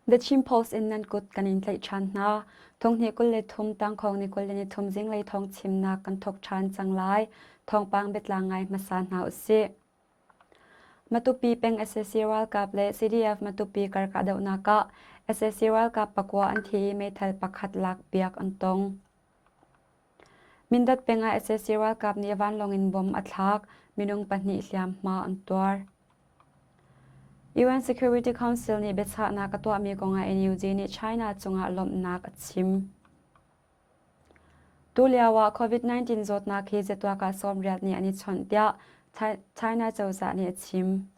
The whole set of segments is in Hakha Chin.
The Chin Post in nan kut kan in tlaih ṭhan hna. Thonghnih 23 tangkhawng ni 23 zinglei thawng chimnak kan thawk ṭhan cang lai. Thawngpang biatlang ngai hmasa hna usih. Matupi peng sac ralkap le CDF Matupi kar kahdohnak ah sac ralkap pakua an thi i meithal pakhat lakpiak an tong. Mindat peng ah sac ralkap nih vanlawng in bomb a thlak, minung pahnih hliamhma an tuar. UN Security Council nih biachahnak a tuahmi kongah NUG nih China cungah lawmhnak a chim. Tulio ah COVID-19 zawtnak hi zetuak ah sawmriat nih an i chawnh tiah China cozah nih a chim.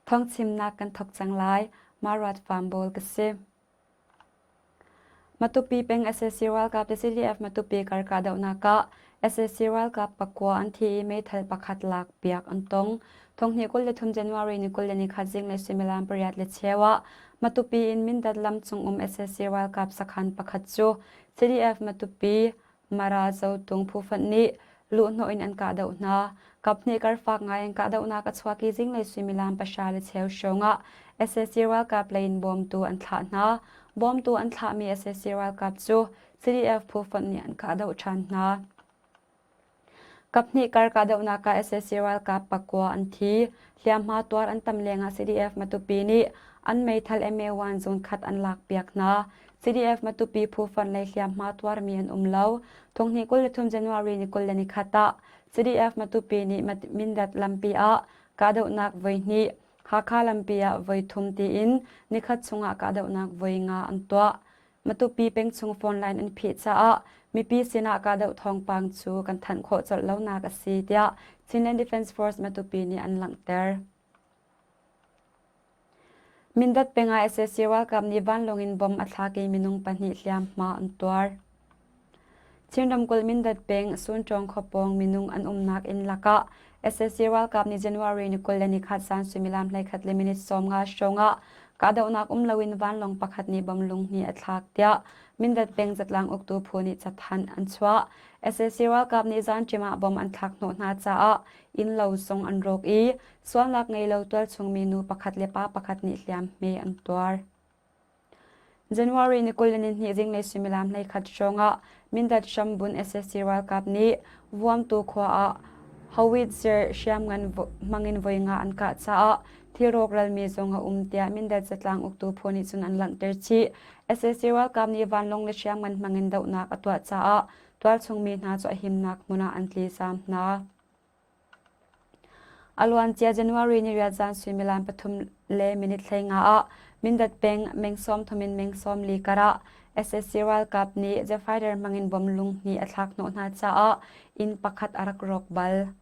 Thawngchimnak kan thawk cang lai. Maruat Farm Bawl ka si. Matupi peng sac ralkap le CDF Matupi kar kahdohnak ah sac ralkap pakua an thi i meithal pakhat lakpiak an tong. Thonghnih 23 January ni 21 zinglei suimilam pariat le cheu ah Matupi in Mindat lam cung um sac ralkap sakhan pakhat cu CDF Matupi Mara Zotung phufonh nih luhhnawh in an kahdoh hna. Kaphnih karfak ngai in kahdohnak a chuak i zinglei suimilam pahra le cheu hrawng ah sac ralkap lei in bawmtu an thlah hna. Bawmtu an thlahmi sac ralkap cu CDF phufonh nih an kahdoh ṭhan hna. Kaphnih kar kahdohnak ah sac ralkap pakua an thi. Hliamhma tuar an tam lengah CDF Matupi nih an meithal MA1 zung khat an lakpiak hna. CDF Matupi phu fonh lei hliamhma tuarmi an um lo. Thonghnih 23 January ni 21 ah CDF Matupi nih Mindat lampi ah kahdohnak voihnih, Hakha lampi ah voithum tiin nikhat chungah kahdohnak voi nga an tuah. Matupi pengchung phone line an phih caah mipi sinah kahdoh thawngpang cu kan thanh khawh colh lonak a si tiah Chinland Defense Force Matupi nih an langhter. Mindat peng ah sac ralkap nih vanlawng in bomb a thlak i minung pahnih hliamhma an tuar. Chin ramkulh Mindat peng Sunṭawng khuapawng minung an umnak inn lakah sac ralkap nih January ni 21 zan suimilam 11 le minute 15 hrawng ah kahdohnak um loin vanlawng pakhat nih bomb lunghnih a thlak tiah Mindat peng zatlang uktu phu nih cathanh an chuah. Sac ralkap nih zanṭim ah bomb an thlak hnawh hna caah innlo zong an rawk i sualnak ngei lo tualchungmi nu pakhat le pa pakhat nih hliamhme an tuar. January ni 22 zinglei suimilam 11 hrawngah Mindat hrambun sac ralkap nih Vuamtu khua ah howitzer hriamngan hmangin voi nga an kah caah thil rawkralmi zong a um tiah Mindat zatlang uktu phu nih cun an langhter chih. Sac ralkap nih vanlawng le hriamngan hmangin dohnak a tuah caah tualchung mi hna cu a himnak hmun ah an tlizaam hna. A luancia January ni riat zan suimilam pathum le minute 15 ah Mindat peng meng 30 in meng 40 kar ah sac ralkap nih The Fighter hmangin bom lung hnih a thlak hnawh hna caah inn pakhat a rak rawk bal.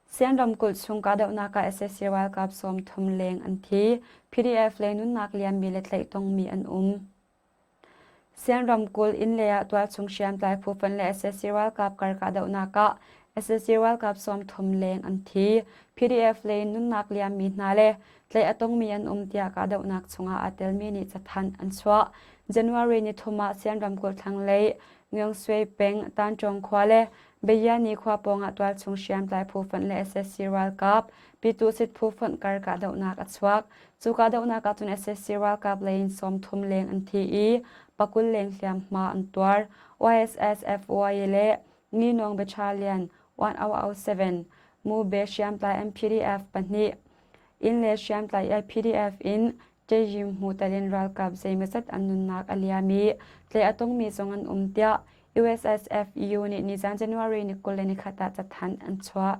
Sian ramkulh chung kahdohnak ah sac ralkap 30 leng an thi. PDF le nunnak liammi le tlaih tongmi an um. Sian ramkulh inn lei ah tualchung hriamtlai phu fonh le sac ralkap kar kahdohnak ah sac ralkap 30 leng an thi. PDF lei in nunnak liammi hna le tlaih a tongmi an um tiah kahdohnak chungah aa telmi nih cathanh an chuah. January ni thum ah Sian ramkulh thlanglei Myungsui peng Tanṭawng khua le Beyani khua pawngah tualchung hriamtlai phu fonh le sac ralkap Pitusit phu fonh kar kahdohnak a chuak. Cu kahdohnak ah cun sac ralkap lei in 30 leng an thi i pakul leng hliamhma an tuar. YSSFY le Nginawng Battalion 1007 Mube hriamtlai MPDF pahnih inn le hriamtlai IPDF in Ṭeihim hmu tel in ralkap zeimawzat an nunnak a liam i tlaih a tongmi zong an um tiah USSF-EU nih nizan January ni 21 ah cathanh an chuah.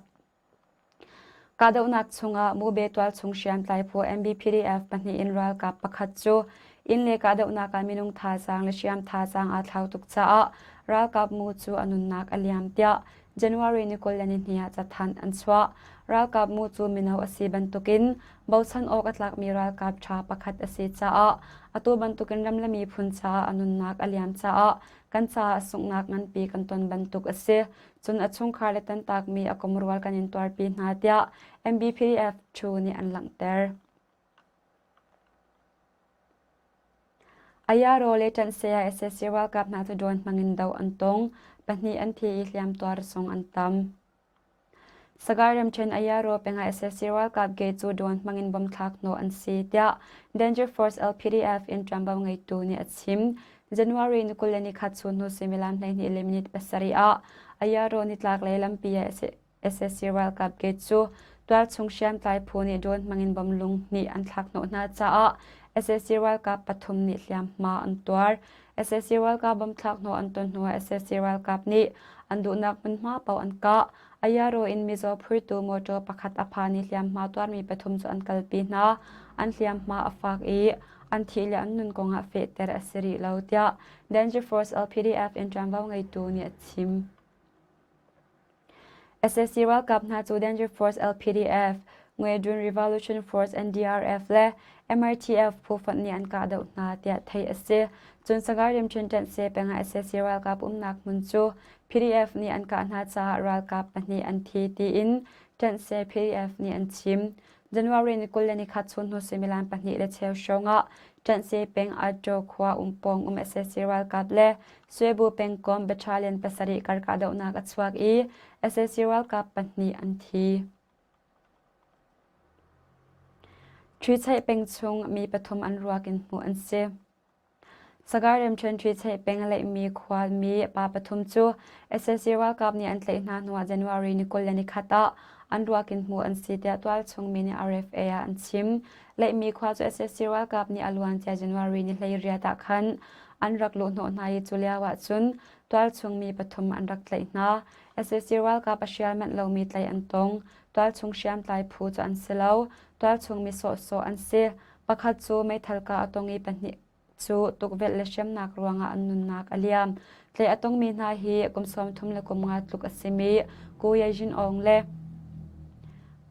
Kahdohnak chungah Mube tualchung hriamtlai phu MBPDF pahnih in ralkap pakhat cu inn le kahdohnak ah minung thazaang le hriam thazaang aa thlau tuk caah ralkap mu cu a nunnak a liam tiah January ni 22 ah cathanh an chuah. Ralkap mu cu mino a si bantukin bochan awk a tlakmi ralkap ṭha pakhat a si caah atu bantukin ram le miphun caah a nunnak a liam caah kan caah sunghnak nganpi kan ton bantuk a si. Cun a chungkhar le tantakmi a kumrual kan in tuarpi hna tiah MBPDF Thu nih an langhter. Ayaro le ṭanhsei ah sac ralkap hna cu drone hmangin doh an tong. Pahnih an thi i hliamtuar zong an tam. Sagaing ramṭhen Ayaro peng ah sac ralkap gate cu drone hmangin bomb thlak hnawh an si, tiah Danger Force LPDF in ṭuanvo ngeitu nih a chim. January ni 21 chun hnu suimilam 12 le minute pasarih ah Ayaro nitlaklei lampi ah sac ralkap gate cu tualchung hriamtlai phu nih drone hmangin bomb lung hnih an thlak hnawh hna caah sac ralkap pathum nih hliamhma an tuar. Sac ralkap bomb thlak hnawh an ton hnuah sac ralkap nih an duhnak hmunhma paoh an kah. Ayaro in mizaw phurtu motor pakhat a phan i hliamhma tuarmi pathum cu an kalpi hna. An hliamhma a fak i an thih le an nun kongah fehter a si rih lo tiah Danger Force LPDF in ṭuanvo ngeitu nih a chim. Sac ralkap hna cu Danger Force LPDF, Ngwedun Revolution Force NDRF le MRTF phu fonh nih an kahdoh hna tiah theih a si. Cun Sagaing ramṭhen ṭanhse peng ah sac ralkap umnak hmun cu PDF nih an kah hna caah ralkap pahnih an thi tiin ṭanhse PDF nih an chim. January ni 21 chun hnu suimilam pahnih le cheu hrawng ah Ṭanhse peng Aṭaw khua um pawng um sac ralkap le Suebu pengkomh battalion pasarih kar kahdohnak a chuak i sac ralkap pahnih an thi. Ṭhicheih peng chung mi pathum an ruak in hmuh an si. Sagaing ramṭhen Ṭhicheih peng leihmi khuami pa pathum cu sac ralkap nih an tlaih hna hnuah January ni 21 ah an ruak in hmuh an si tiah tualchung mi nih RFA ah an chim. Leihmi khua cu sac ralkap nih a luancia January ni 18 ah khan an rak luhhnawh hna i cu lio ah cun tualchung mi pathum an rak tlaih hna. Sac ralkap a hrial manh lomi tlaih an tong. Tualchung hriamtlai phu cu an si lo. Tualchung mi sawhsawh an si. Pakhat cu meithal kah a tong i pahnih cu tukvelh le hremnak ruangah an nunnak a liam. Tlaih a tongmi hna hi kum 30 le kum nga tluk a simi Ku Ye Jin Aung le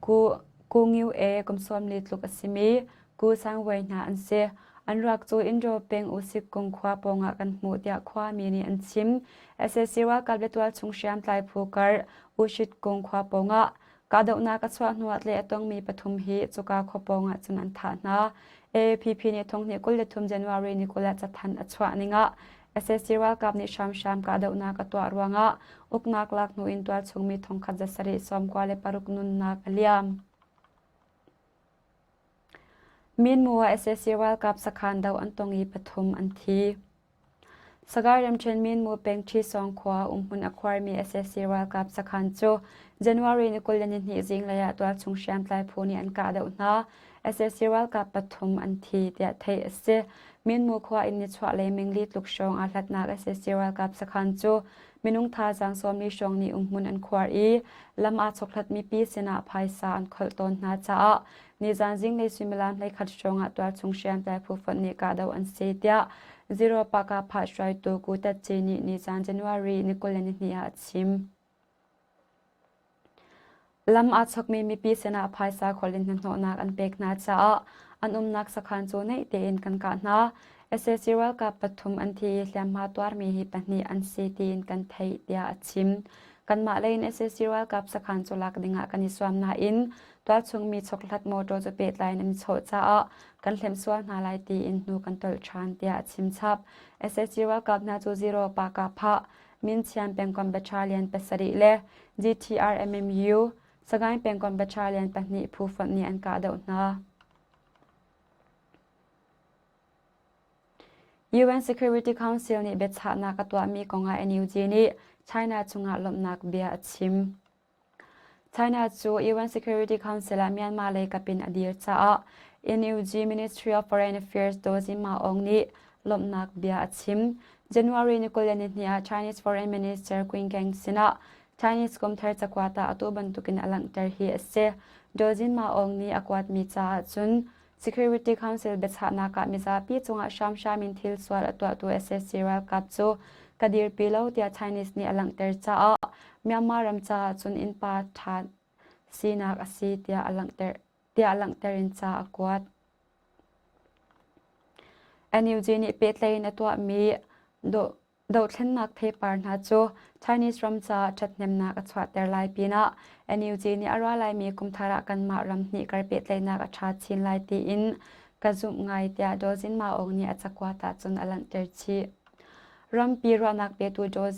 Ku Ku Ngiu E kum 40 tluk a simi Ku Sang Wei hna an si. An ruak cu Indo peng Usik kung khua pawngah kan hmuh tiah khuami nih an chim. Sac ralkap le tualchung hriamtlai phu kar Ushit kung khua pawngah Kahdohnak a chuah hnuah tlaih a tongmi pathum hi cuka khua pawng ah cun an thah hna. AAPP nih thonghnih 23 January ni 20 ah cathanh a chuah ning ah sac ralkap nih hramhram kahdohnak a tuah ruangah uknak lak hnu in tualchung mi thongkhat zasarih 96 nunnak a liam. Minmu ah sac ralkap sakhan do an tong i pathum an thi. Sagaing ramṭhen Minmu peng Ṭhisawng khua umhmun a khuarmi sac ralkap sakhan cu January ni 22 zinglei ah tualchung hriamtlai phu nih an kahdoh hna. Sac ralkap pathum an thi tiah theih a si. Minmu khua in nichuahlei mingli tluk hrawng aa hlatnak sac ralkap sakhan cu minung thazaang sawmli hrawng nih umhmun an khuar i lam aa choklat mipi sinah phaisa an kholh tawn hna caah Nizan zinglei suimilam 11 hrawng ah tualchung hriamtlai phu fonh nih kahdoh an si tiah Zero Pakapha hruaitu Ku Tat Ci nih nizan January ni 22 ah a chim. Lam aa chokmi mipi sinah phaisa kholh in hnahnawhnak an pek hna caah an umnak sakhan cu naih tein kan kah hna. Sac ralkap pathum an thi i hliamhma tuarmi hi pahnih an si tiin kan theih tiah a chim. Kanmah lei in sac ralkap sakhan cu lak dingah kan i zuam nain Tualchung mi choklat mawṭaw cu pehtlai in an i chawh caah kan hlemh sual hna lai tiin hnu kan tolh ṭhan tiah a chim chap. Sac ralkap hna cu Zero Pakapha, Minchian pengkomh Battalion pasarih le GTR MMU, Sagaing pengkomh Battalion pahnih phu fonh nih an kahdoh hna. UN Security Council nih biachahnak a tuahmi kongah NUG nih China cungah lawmhnak bia a chim. China cu UN Security Council ah Myanmar lei kap in a dir caah NUG Ministry of Foreign Affairs Daw Zin Ma Aung nih lawmhnak bia a chim. January ni 22 ah Chinese Foreign Minister Qin Gang sinah Chinese kumthar cakuat ah atu bantukin a langhter hi a si. Daw Zin Ma Aung nih a kuatmi caah cun Security Council biachahnak ah mizapi cungah hramhram in thil sual a tuahtu sac ralkap cu ka dirpi lo tiah Chinese nih a langhter caah Myanmar ram caah cun innpa ṭha sinak a si tiah a langhter tiah langhter in ca a kuat. NUG nih pehtlaih in a tuahmi Dohthlennak theipar hna cu Chinese ram caah ṭhathnemnak a chuahter lai pinah NUG nih a ra laimi kumthar ah kanmah ram hnih kar pehtlaihnak a ṭha chin lai tiin. ka zumh ngai tiah Daw Zin Maung nih a cakuat ahcun a langhter chih. Rampi ruahnak petu Daw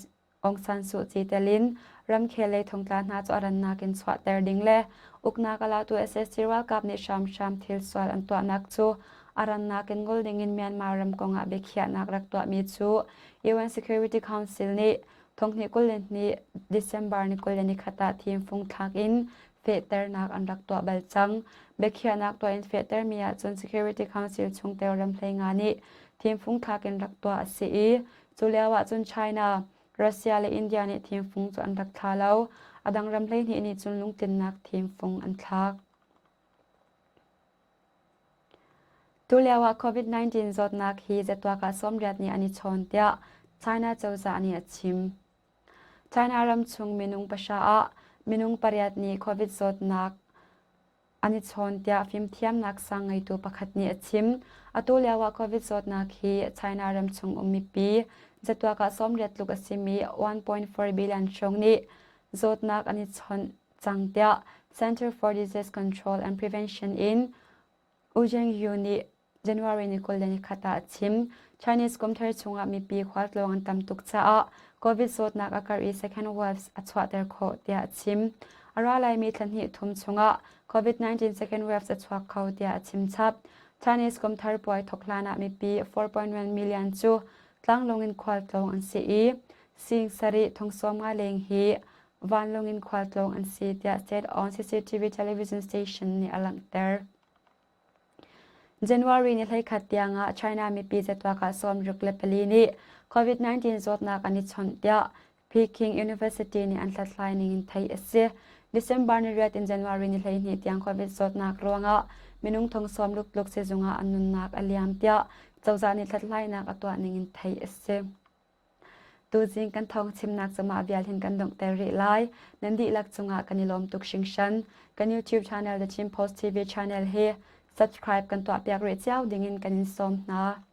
Aung San Suu Kyi tel in ramkhel lei thongtla hna cu a rannak in chuahter ding le uknak a latu sac ralkap nih hramhram thil sual an tuahnak cu a rannak in ngol ding in Myanmar ram kong ah biakhiahnak rak tuahmi cu UN Security Council nih thonghnih 22 December ni 21 ah thimfung thlak in fehternak an rak tuah bal cang. Biakhiahnak tuah in fehtermi ahcun Security Council chungtel ram 15 nih thimfung thlak in rak tuah a si i Cu lio ahcun China, Russia le India nih thimfung cu an rak thla lo. A dang ram 12 nih cun lungtlinnak thimfung an thlak. Tulio ah COVID-19 zawtnak hi zetuak ah sawmriat nih an i chawn tiah China cozah nih a chim. China ram chung minung pahra ah minung pariat nih COVID zawtnak An i chawn tiah fimthiamnak sang ngeitu pakhat nih a chim. Atu lio ah COVID zawtnak hi China ramchung um mipi zatuak ah 80 tluk a simi 1.4 billion hrawng nih zawtnak an i chawnh cang tiah Center for Disease Control and Prevention in U Zheng Yu nih January ni 21 ah a chim. Chinese kumthar chungah mipi khualtlawng an tam tuk caah COVID zawtnak a karh i second waves a chuahter khawh tiah a chim. A ra laimi thla hnih thum chungah COVID-19 second waves a chuak kho tiah a chim chap. Chinese kumthar puai thok hlan ah mipi 4.1 million cu tlanglawng in khualtlawng an si i sing sarih thong sawm nga leng hi vanlawng in khualtlawng an si tiah state-owned CCTV television station nih a langhter. January ni 11 tiangah China mipi zatuak ah 64 nih COVID-19 zawtnak an i chawnh tiah Peking University nih an hlathlai ning in theih a si. December ni riat in January ni 12 tiang COVID zawtnak ruangah minung thong sawm luk tluk sizung ah an nunnak a liam tiah cozah nih hlathlainak a tuah ning in theih a si. Tuzing kan thawng chimnak cu mah vial hin kan donghter rih lai. Nan dihlak cungah kan i lawm tuk hringhran. Kan YouTube channel The Chin Post TV channel hi subscribe kan tuahpiak rih cio dingin kan in sawm hna.